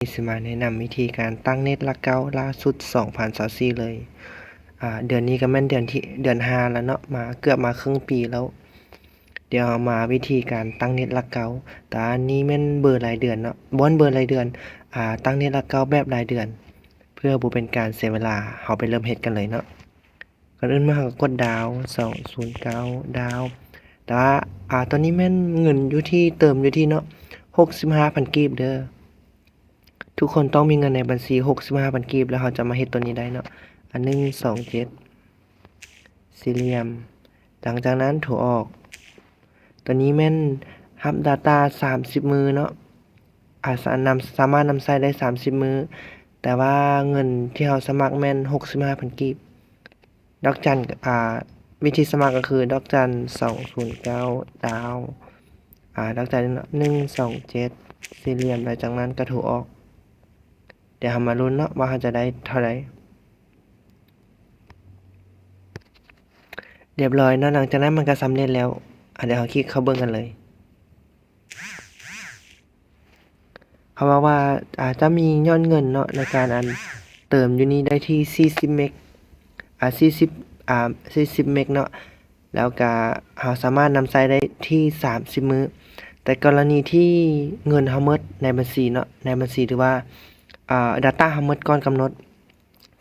ນີ້ຊິມາແນະນຳວິທີການຕັ້ງເນັດຫຼັກເກົ້າລ່າສຸດສອງພັນຊາວສີ່ເລີຍ. ອາ ເດືອນນີ້ກໍແມ່ນເດືອນທີ ເດືອນຫ້າແລ້ວເນາະ, ມາ ເກືອບມາເຄິ່ງປີແລ້ວ. ດຽວເຮົາມາວິທີການຕັ້ງເນັດຫຼັກເກົ້າ, ແຕ່ອັນນີ້ແມ່ນເບີລາຍເດືອນເນາະ, ບໍ່ແມ່ນເບີລາຍເດືອນ, ອາ ຕັ້ງເນັດຫຼັກເກົ້າແບບລາຍເດືອນ. ເພື່ອບໍ່ເປັນການເສຍເວລາ, ເຮົາໄປເລີ່ມເຮັດກັນເລີຍເນາະ. ກ່ອນອື່ນມາເຮົາກໍກົດດາວ ສອງສູນເກົ້າ ດາວ. ແຕ່ວ່າ ອາ ຕອນນີ້ແມ່ນເງິນຢູ່ທີ່ ເຕີມຢູ່ທີ່ເນາະ ຫົກສິບຫ້າພັນກີບເດີ. ທຸກຄົນຕ້ອງມີເງິນໃນບັນຊີຫົກສິບຫ້າພັນກີບ ແລ້ວເຮົາຈະມາເຮັດຕົວນີ້ໄດ້ເນາະ. ອາ ໜຶ່ງສອງເຈັດ ສີ່ຫຼ່ຽມ. ຫຼັງຈາກນັ້ນໂທອອກ. ຕົວນີ້ແມ່ນຮັບດາຕ້າສາມສິບມື້ເນາະ, ອາ ສາ ນຳ ສາມາດນຳໃຊ້ໄດ້ສາມສິບມື້, ແຕ່ວ່າເງິນທີ່ເຮົາສະໝັກແມ່ນຫົກສິບຫ້າພັນກີບ. ດອກຈັນ ອາ ວິທີສະໝັກກໍຄື ດອກຈັນສອງສູນເກົ້າ ດາວ ອາ ດອກຈັນໜຶ່ງສອງເຈັດ ສີ່ຫຼ່ຽມ ແລ້ວຈາກນັ້ນກໍໂທອອກ. ດຽວເຮົາມາລຸ້ນເນາະວ່າເຮົາຈະໄດ້ເທົ່າໃດ. ຮຽບຮ້ອຍເນາະ, ຫຼັງຈາກນັ້ນມັນກໍສຳເລັດແລ້ວ. ອາ ດຽວເຮົາຄລິກເຂົ້າເບິ່ງກັນເລີຍ. ເຂົາເວົ້າວ່າ ອາ ຈະມີຍອດເງິນເນາະ ໃນການ ອັນ ເຕີມຢູ່ນີ້ໄດ້ທີ່ສີ່ສິບເມັກ ອາ ສີ່ສິບ ອາ ສີ່ສິບເມັກເນາະ, ແລ້ວກະເຮົາສາມາດນຳໃຊ້ໄດ້ທີ່ສາມສິບມື້. ແຕ່ກໍລະນີທີ່ເງິນເຮົາໝົດໃນບັນຊີເນາະ, ໃນບັນຊີ ຫຼືວ່າ ອາ ດາຕ້າເຮົາໝົດກ່ອນກຳນົດ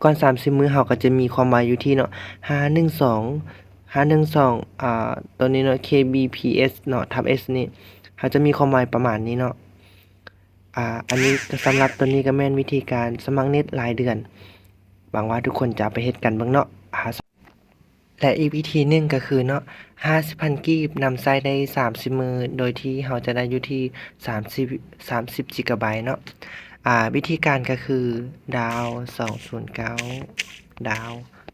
ກ່ອນສາມສິບມື້ ເຮົາກໍຈະມີຄວາມໄວຢູ່ທີ່ເນາະ ຫ້າໜຶ່ງສອງ ຫ້າໜຶ່ງສອງ ອາ ຕົວນີ້ເນາະ ເຄບີພີເອັສເນາະ ທັບເອັສນີ້ ເຮົາຈະມີຄວາມໄວປະມານນີ້ເນາະ. ອາ ອັນນີ້ກໍສຳລັບຕົວນີ້ກໍແມ່ນວິທີການສະໝັກເນັດລາຍເດືອນ. ຫວັງວ່າທຸກຄົນຈະເອົາໄປເຮັດກັນເບິ່ງເນາະ. ອາ ແລະ ອີກວິທີໜຶ່ງກໍຄືເນາະ ຫ້າສິບພັນກີບນຳໃຊ້ໄດ້ສາມສິບມື້ ໂດຍທີ່ເຮົາຈະໄດ້ຢູ່ທີ່ສາມສິບ ສາມສິບຈິກາໄບເນາະ. ອາ ວິທີການກໍຄື ດາວສອງສູນເກົ້າ ດາວ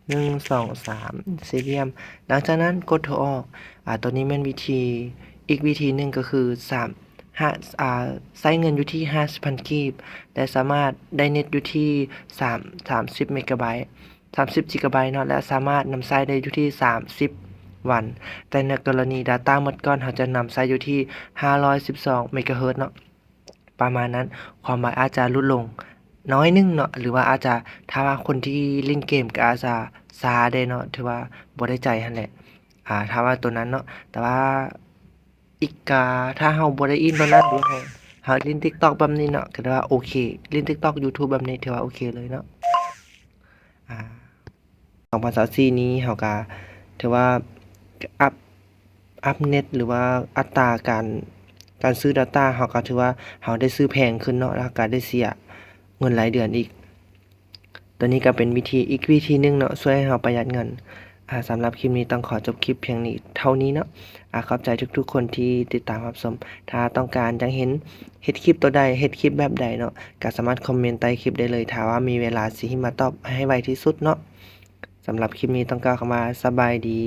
ໜຶ່ງສອງສາມ ສີ່ຫຼ່ຽມ. ຫຼັງຈາກນັ້ນກົດໂທອອກ. ອາ ຕົວນີ້ແມ່ນວິທີ ອີກວິທີໜຶ່ງກໍຄື ສາມ ຫ້າ ອາ ໃຊ້ເງິນຢູ່ທີ່ຫ້າສິບພັນກີບ ແລະ ສາມາດໄດ້ເນັດຢູ່ທີ່ສາມ ສາມສິບເມກາໄບ ສາມສິບຈິກາໄບເນາະ ແລະ ສາມາດນຳໃຊ້ໄດ້ຢູ່ທີ່ສາມສິບວັນ. ແຕ່ໃນກໍລະນີດາຕ້າໝົດກ່ອນ ເຮົາຈະນຳໃຊ້ຢູ່ທີ່ຫ້າຮ້ອຍສິບສອງເມກາເຮີດເນາະ ປະມານນັ້ນ. ຄວາມໄວອາດຈະຫຼຸດລົງໜ້ອຍໜຶ່ງເນາະ ຫຼືວ່າອາດຈະ ຖ້າວ່າຄົນທີ່ຫຼິ້ນເກມກໍອາດຈະຊ້າແດ່ເນາະ, ຖືວ່າບໍ່ໄດ້ໃຈຫັ້ນແຫຼະ ອາ ຖ້າວ່າຕົວນັ້ນເນາະ. ແຕ່ວ່າ ອີກກະ ຖ້າເຮົາບໍ່ໄດ້ອິນໂດນນັ້ນ ຫຼືເຮົາ ເຮົາຫຼິ້ນຕິກຕັອກແບບນີ້ເນາະ ກໍຖືວ່າໂອເຄ, ຫຼິ້ນຕິກຕັອກ ຢູທູບແບບນີ້ ຖືວ່າໂອເຄເລີຍເນາະ. ອາ ສອງພັນຊາວສີ່ນີ້ເຮົາກະຖືວ່າອັບ ອັບເນັດ ຫຼືວ່າອັດຕາການ ການຊື້ດາຕ້າ ເຮົາກະຖືວ່າເຮົາໄດ້ຊື້ແພງຂຶ້ນເນາະ ແລ້ວເຮົາກະໄດ້ເສຍເງິນລາຍເດືອນອີກ. ຕົວນີ້ກໍເປັນວິທີ ອີກວິທີໜຶ່ງເນາະ ຊ່ວຍໃຫ້ເຮົາປະຢັດເງິນ. ອາ ສຳລັບຄລິບນີ້ຕ້ອງຂໍຈົບຄລິບພຽງນີ້ ເທົ່ານີ້ເນາະ. ອາ ຂອບໃຈທຸກໆຄົນທີ່ຕິດຕາມຮັບຊົມ. ຖ້າຕ້ອງການຢາກເຫັນເຮັດຄລິບຕົວໃດ ເຮັດຄລິບແບບໃດເນາະ ກໍສາມາດຄອມເມັນໃຕ້ຄລິບໄດ້ເລີຍ. ຖ້າວ່າມີເວລາຊິມາຕອບໃຫ້ໄວທີ່ສຸດເນາະ. ສຳລັບຄລິບນີ້ຕ້ອງກ່າວຄຳວ່າ ສະບາຍດີ.